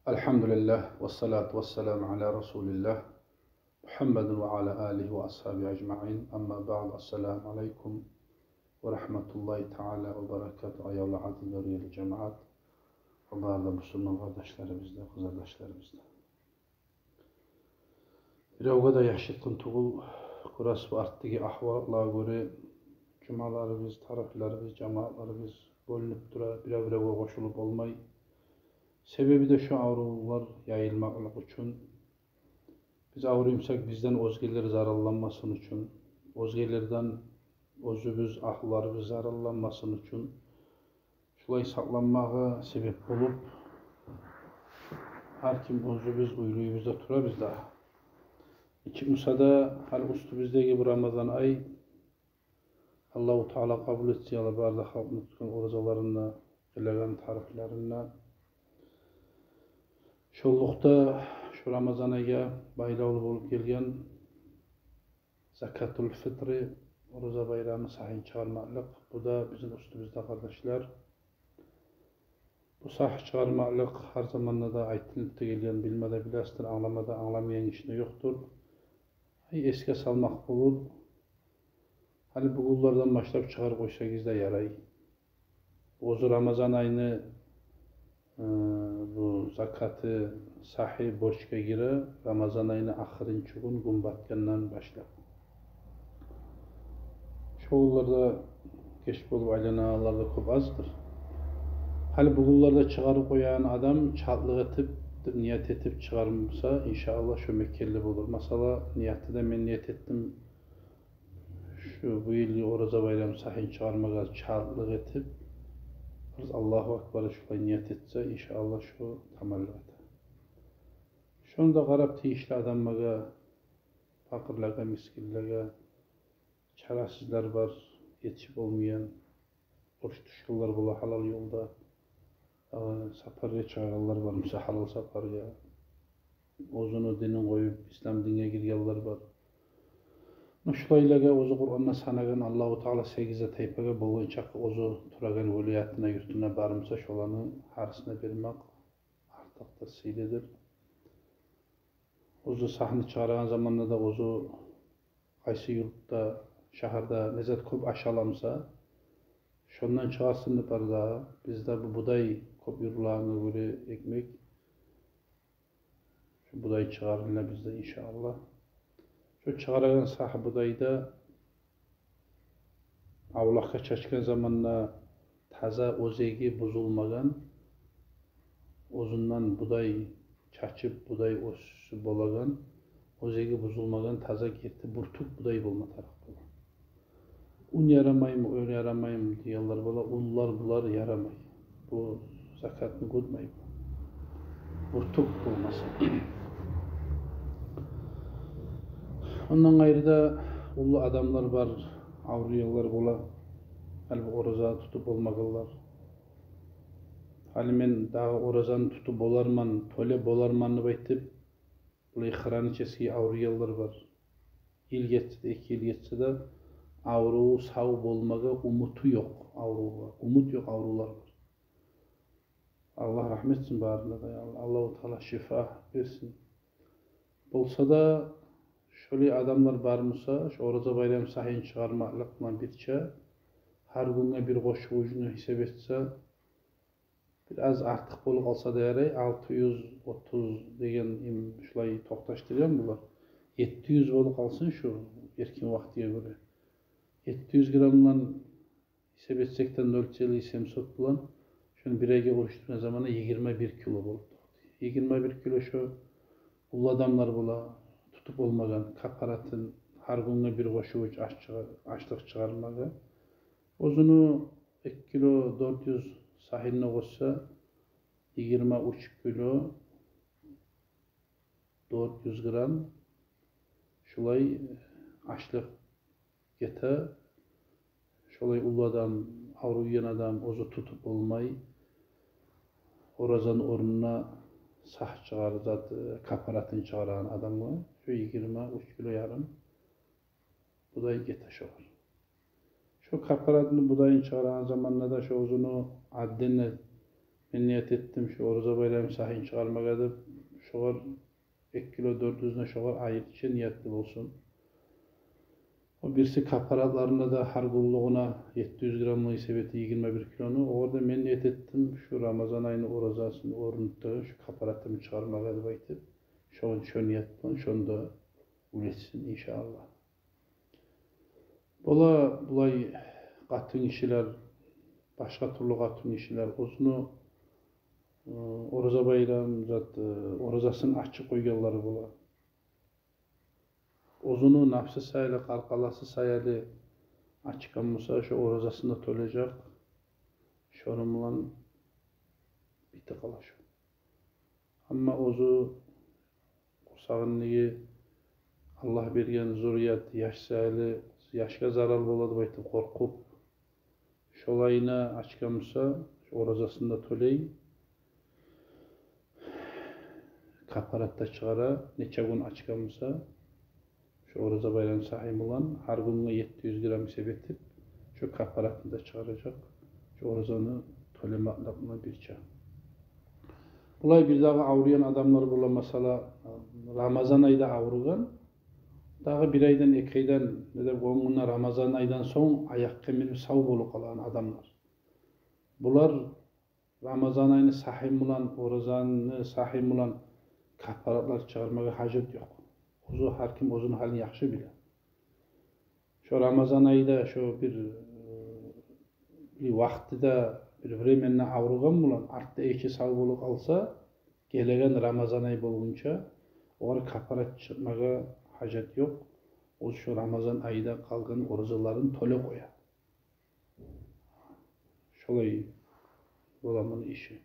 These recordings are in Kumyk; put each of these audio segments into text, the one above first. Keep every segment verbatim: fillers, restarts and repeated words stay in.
الحمد لله والصلاة والسلام على رسول الله محمد وعلى آله وأصحابه أجمعين. أما بعد. السلام عليكم ورحمة الله تعالى وبركاته. Аявлу, адил, гёргенли жамаат, ва бары да бусурман къардашларыбыз да, къызардашларыбыз да. Биревге де яш етген тюгюл, гёресиз, бу артдагъы агьвалатлагъа гёре жумаларыбыз, таравигьлерибиз, жамаатларыбыз бёлюнюп тура, бирев-биревге къошулуп болмай. Себеби де шо аврувлар яйылмакълыкъ учун. Биз авруймусакъ, бизден оьзгелер заралланмасын учун, оьзгелерден оьзюбюз, агьлуларыбыз заралланмасын учун, шулай сакъланмагъа себеп болуп, гьар ким оьзюбюз уьюбюзде турабыз да. Нечик буса да, гьали уьстюбюздеги бу Рамазан ай, Аллагьу Таала къабул этсин, я Аллагь, бары да халкъны тутгъан оразаларын да, къылагъан таравигьлерин де. Шоллукъда шу Рамазан айгъа байлавлу болуп гелген закатул фитри, ораза байрамны сагьын чыгъармакълыкъ, бу да бизин уьстюбюзде, къардашлар. Бу сагь чыгъармакълыкъ гьар заманда да айтылып да гелген, билме де билесиздир, англама да англамайгъан гиши де ёкъдур. Ай, эсге салмакъ болур. Гьали бугюнлерден башлап чыгъарып къойсагъыз да ярай. Оьзю Рамазан айны, э, бу закаты, сагьы борчгъа гире Рамазан айны ахырынчы гюн, гюн батгъандан башлап. Шо гюнлерде геч болуп айланагъанлар да кёп аздыр. Гьали бугюнлерде чыгъарып къоягъан адам чалтлыкъ этип, ният этип чыгъармаса, иншааллагь, шо мекенли болур. Масала, нияты да: «Мен ният этдим шу бу йылгъы ораза байрам сагьын чыгъармагъа», — чалтлыкъ этип, бир «Аллагьу акбар» шулай ният этсе, иншааллагь, шо тамамлыкъ эте. Шону да къарап тийишли адамлагъа, пакъырлагъа, мискинлеге, чарасызлар бар, етишип болмайгъан, оруч тюшгенлер бола гьалал ёлда, э, сапаргъа чыгъагъанлар бар, мисал, гьалал сапаргъа. Оьзюню динин къоюп, ислам динге гиргенлер бар. Муна шулайлагъа оьзю Къуранда санагъан Аллагьу Таала сегиз де тайпагъа, болгъан чакъы оьзю турагъан вилаятына, юртуна бармуса, шоланы гьарисине бермек артыкъ да сыйлыдыр. Оьзю сагьны чыгъарагъан заманда да оьзю къайсы юртда, шагьарда не зат кёп ашаламуса, шондан чыгъарсын деп бар да. Бизде бу будай кёп юрюлегенге гёре, экмек. Шо будай чыгъарыла бизде, иншааллагь. Шо чыгъарагъан сагь будай да авлакъгъа чачгъан заманда таза, оьзеги бузулмагъан, оьзюнден будай чачып, будай оьсюп болагъан, оьзеги бузулмагъан, таза, герти, бюртюк будай болма тарыкъ бола. Ун ярамаймы, ун ярамаймы дегенлер бола, унлар, булар ярамай. Бу закатны гютмей бу, бюртюк болмаса. Ондан къайры да уллу адамлар бар, авруйгъанлар бола, гьали бу ораза тутуп болмагъанлар. Гьали мен дагъы оразаны тутуп боларман, тёлеп боларман деп айтып, булай хронический авруйгъанлар бар. Йыл гетсе де, эки йыл гетсе де, авруву сав болмагъа умуту ёкъ аврувгъа. Умут ёкъ аврувлар бар. Аллагь рагьмат этсин барына да, я Аллагь. Аллагьу Таала шифа берсин. Болса да, шолай адамлар бармуса, шо ораза байрам сагьын чыгъармакълыкъ булан бирче, гьар гюнге бир къошувучну гьисап этсе, бир аз артыкъ болуп къалса да ярай, алты юз отуз деген, им, шулай токъташдыргъан булар. Етти юз болуп къалсын шу эркин вакътиге гёре. Етти юз граммдан гьисап этсек де, ноль целых семьсот булан, шону бир айгъа уьлюштюрген заманда йигирма бир кило болуп турду. Йигирма бир кило шо уллу адамлар бола, тутуп болмагъан, капаратын, гьар гюнге бир къошувуч аш чыгъар-, ашлыкъ чыгъармагъа. Оьзюню эки кило дёрт юз сагьына къошса, йигирма уьч кило дёрт юз грамм шулай ашлыкъ гете. Шолай уллу адам, авруйгъан адам, оьзю тутуп болмай, оразаны орнуна сагь чыгъар, зат, капаратын чыгъарагъан адамгъа шо йигирма уьч кило ярым будай гете шогъар. Шо капаратны будайын чыгъарагъан заманда да шо оьзюню отдельно мен ният этдим шу ораза байрам сагьын чыгъармагъа деп, шогъар эки кило дёрт юз, шогъар айрыча ниятли болсун. О бириси каппаратларында да гьар гюнлюгюне етти юз граммлыгъы себеби йигирма бир килону. Огъар да мен ният этдим шу Рамазан айны оразасын орнутагъан шу каппаратымны чыгъармагъа деп айтып, шо, шо ният булан шону да уьлешсин, иншааллагь. Бола, булай къатынгишилер, башгъа тюрлю къатынгишилер оьзюню, э, ораза байрам зат, э, оразасын ачып къойгъанлары бола. Оьзюню напсы саялы, къаркъарасы саялы ачгъан буса, шо оразасын да тёлежек. Шону булан битип къала шо. Амма оьзю къурсагъындагъы Аллагь берген зурият, яш саялы, яшгъа зарал бола деп айтып къоркъуп, шолайына ачгъан буса, шо оразасын да тёлей, каппарат да чыгъара, нече гюн ачгъан буса, шо ораза байрам сагьы булан гьар гюнге етти юз грамм себеби этип, шо каппаратын да чыгъаражакъ, шо оразаны тёлемеклик булан бирче. Булай бирдагъы авруйгъан адамлар бола, масала, Рамазан айда авругъан, дагъы бир айдан, эки айдан, не де он гюнден Рамазан айдан сонг аякъгъа минип сав болуп къалагъан адамлар. Булар Рамазан айны сагьы булан, оразаны сагьы булан каппаратлар чыгъармагъа гьажат ёкъ. Оьзю, гьар ким оьзюню гьалын яхшы биле. Шо Рамазан айда шо бир, э, бир вакътиде, бир временно авругъан булан, артда эши сав болуп къалса, гелеген Рамазан ай болгъунча огъар каппарат чыкъмагъа гьажат ёкъ. Оьзю шо Рамазан айда къалгъан оразаларын тёлеп къоя. Шолай бола муну иши.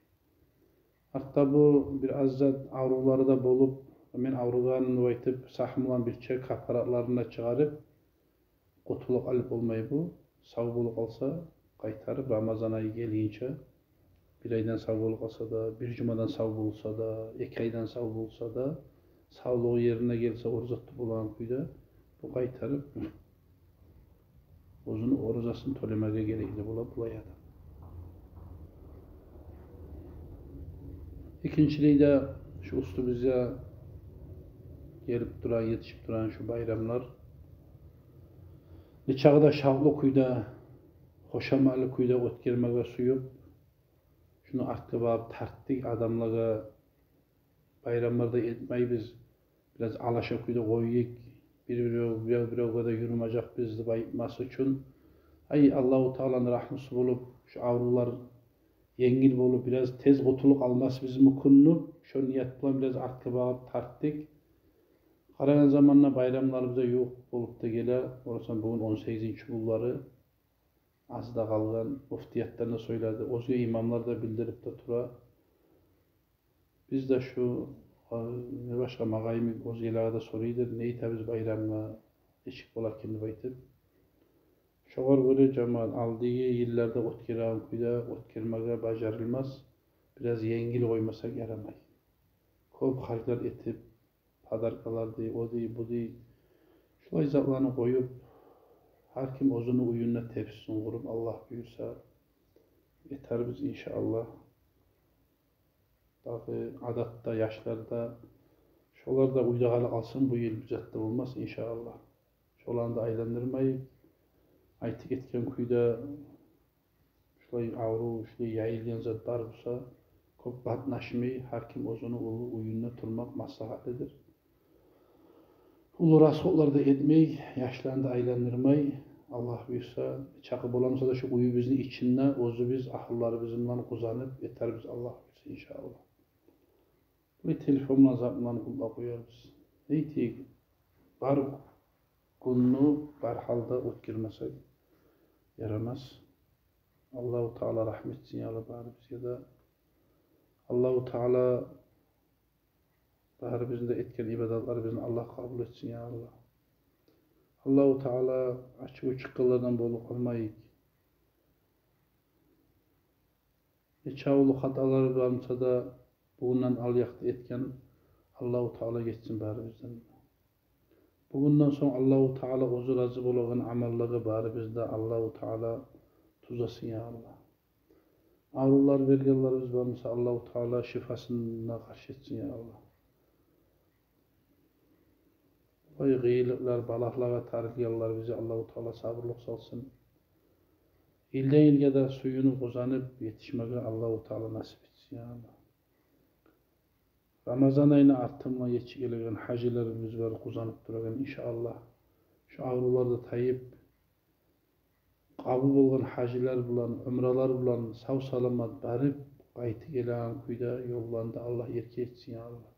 Артда бу бир аз зат аврувлары да болуп, мен авругъанман деп айтып, сагьы булан бирче каппаратларын да чыгъарып, къутулуп къалып болмай бу. Сав болуп къалса, къайтарып Рамазан айы гелгинче, бир айдан сав болуп къалса да, бир жумадан сав болса да, эки айдан сав болса да, савлугъу ерине гелсе, ораза тутуп болагъан кюйде, бу къайтарып оьзюню оразасын тёлемеге герекли бола булай адам. Экинчилей де, шу уьстюбюзге гелип турагъан, етишип турагъан шу байрамлар нечакъы да шавкълу кюйде, хошаматлы кюйде оьтгермеге сююп, шуну артгъа багъып тартдыкъ адамлагъа, байрамлар да этмейбиз, бираз алаша кюйде къоюгъ, бир-бирев, бирев-биревге де юрюмежекбиз деп айтмас учун. Ай, Аллагьу Тааланы рагьмусу болуп, шу аврувлар енгил болуп, бираз тез къутулуп къалмасбызмы экен деп, шо ният булан бираз артгъа багъып тартдыкъ. Къарагъан заманда байрамларыбыз да ювукъ болуп да геле. Орасан бугюн он сегизинчи гюнлери, аз да къалгъан, муфтиятдан да сёйледи, оьзге имамлар да билдирип де тура. Биз де шу, а, не башгъа магъайым оьзгелеге де сорайдыр, не этебиз байрамгъа, нечик бола экен деп айтып. Шогъар гёре, жамаат, алдагъы йылларда оьтгереген кюйде оьтгермеге бажарылмас, бираз енгил къоймасакъ ярамай. Кёп харжлар этип, подаркалар дей, о дей, бу дей, шулай затланы къоюп, гьар ким оьзюню уьюнде тепсисин къуруп, Аллагь буюрса, этербиз, иншааллагь. Дагъы адатда, яшларда, шолар да уьйде къалып къалсын, бу йыл бир зат да болмас, иншааллагь. Шоланы да айландырмай, айтып гетген кюйде, шулай аврув, шулай яйылгъан зат бар буса, кёп къатнашмай, гьар ким оьзюню уллу уьюнде турмакъ маслагьатлыдыр. Уллу расходлар да этмей, яшланы да айландырмай, Аллагь буюрса, чакъы боламса да шу уьюбюзню ичинде оьзюбюз, агьлюлерибиз булан къузанып этербиз, Аллагь буюрса, иншааллагь. Бу телефон булан, зат булан къутлап къоярбыз. Нетейик, бар гюнню бар гьалда оьтгермесек ярамас. Аллагьу Таала рагьму этсин, я Аллагь, барыбызгъа да. Аллагьу Таала барыбызны да этген ибадатларыбызны Аллагь къабул этсин, я Аллагь. Аллагьу Таала ачуву чыкъгъанлардан болуп къалмайыкъ. Нече уллу хаталар бар буса да, бугюнден алъякъда этген, Аллагьу Таала гечсин барыбыздан. Бугюнден сонг Аллагьу Таала оьзю рази болагъан амаллагъа барыбызны да Аллагьу Таала тюзесин, я Аллагь. Аврувлар бергенлерибиз бар буса, Аллагьу Таала шифасына къаршы этсин, я Аллагь. Вай, къыйынлыкълар, балагьлагъа тарыгъанларыбызгъа Аллагьу Таала сабурлукъ салсын. Йылдан йылгъа да сююнюп, къуванып етишмеге Аллагьу Таала насип этсин, я Аллагь. Рамазан айны артындан етишип гелеген гьажилерибиз бар, къуванып турагъан, иншааллагь. Шу аврувлар да тайып, къабул болгъан гьажилер булан, умралар булан сав-саламат барып, къайтып гелеген кюйде ёлланы да Аллагь эркин этсин, я Аллагь.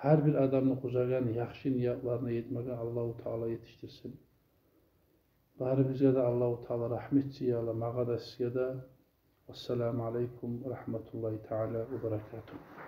Гьар бир адамны къуванагъан яхшы ниятларына етмеге Аллагьу Таала етишдирсин. Барыбызгъа да Аллагьу Таала рагьмат этсин, я Аллагь, магъа да, сизге де. Вассаламу алейкум ва рагьматуллагьи таала ва баракатугь.